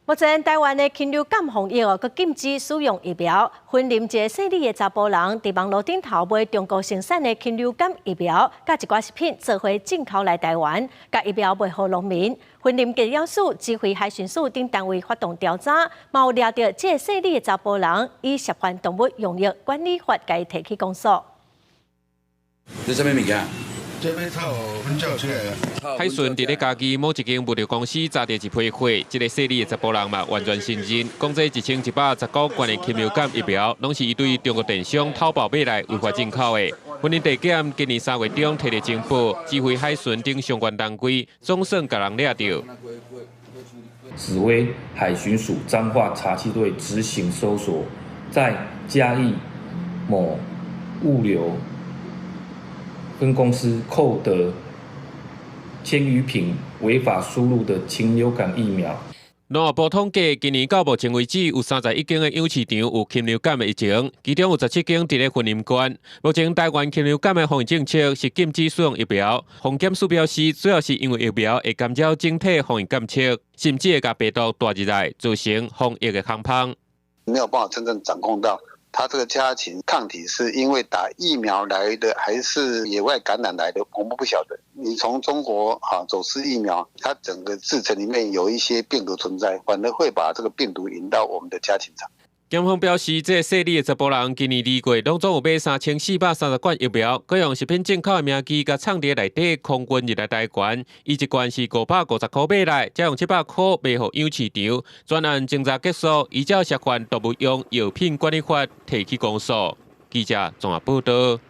目前台灣的禽流感防疫哦，閣禁止使用疫苗。雲林一个姓李的查埔人，佇網路頂頭買中國生產的禽流感疫苗，佮一寡食品做伙進口來台灣，共疫苗賣予農民。雲林疾檢署指揮海巡署等單位發動調查，嘛有掠著這个姓李的查埔人，以涉犯動物用藥管理法，共伊提起公訴。這啥物物件？海巡佇咧嘉義某一間物流公司查著一批貨，這个姓李的查埔人嘛完全承認，講這1119罐的禽流感疫苗，攏是伊對中國電商淘寶買來違法進口的。雲林地檢今年3月中提著情報，指揮海巡等相關單位，總算共人掠著。指揮海巡署彰化查緝隊執行搜索，在嘉義某物流分公司扣得千餘瓶違法輸入的禽流感疫苗。農業部統計，今年到目前為止，有31間的養飼場有禽流感的疫情，其中有17間佇咧雲林縣。目前台灣禽流感的防疫政策是禁止使用疫苗。防檢署表示，主要是因為疫苗會干擾整體防疫監測，甚至會共病毒帶入來，造成防疫的空縫。沒有辦法真正掌控到。它這個家禽抗體是因為打疫苗來的，還是野外感染來的？我們不曉得。你從中國啊走私疫苗，它整個製程裡面有一些病毒存在，反而會把這個病毒引到我們的家禽場。檢方表示，這个姓李的查埔人今年2月攏總有買3430罐疫苗，閣用食品進口的名義，共藏佇內底空運入來台灣。伊一罐是550塊買來，才用700塊賣予養飼場。專案偵查結束，依照涉犯動物用藥品管理法提起公訴。記者綜合報道。